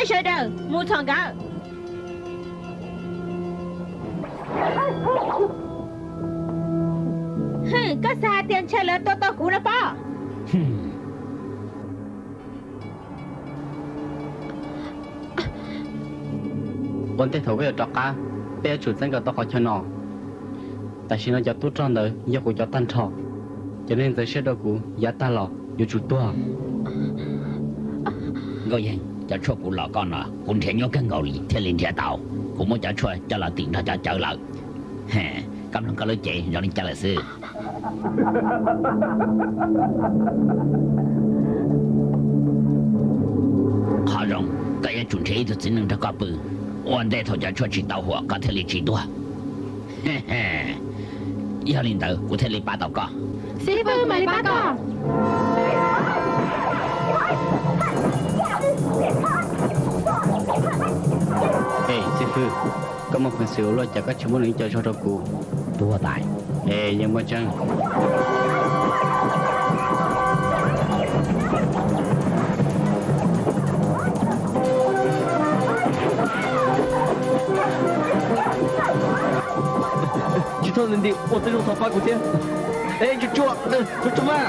Sawv daws mus txhom nkawd. Hwm, koj xav hais tias ntshai lawv tua tau kuv no pob? Ua ntej thaum koj yuav rov qab, peb yuav tsum txeeb kom tau qhov chaw no. Tam sim no cov tub rog ntawd yog kuv cov tag nrho. Cov neeg ntxeev siab rau kuv yav tag los yuav tsum tuag. Nkauj Yeej, cov tshuaj kuv los koj no kuv nrhiav nyuaj kawg nkaus li thiaj li nrhiav tau. Kuv muab cov tshuaj coj los tim nrog cov cawv lawm. Koj mloog koj lub cev zoo li cas lawm xwb. Qhov zoo, koj yuav tsum nrhiav ib tug txiv neej nrog koj pw, ua ntej thaum cov tshuaj tsis tau huam koj thiaj li tsis tuag. Yog li ntawd kuv thiaj li pab tau koj. Xib fwb, mam li pab koj. Es xib fwb, koj muaj peev xwm ua luaj cas koj tsis muab nws ib co zog rau kuv? Tuag tas. Es yeej muaj tseeb. Tsis txhob nti nti, ua tib zoo thov pab kuv thiab. Es tsuag tsuag, tsuag tsuag mas.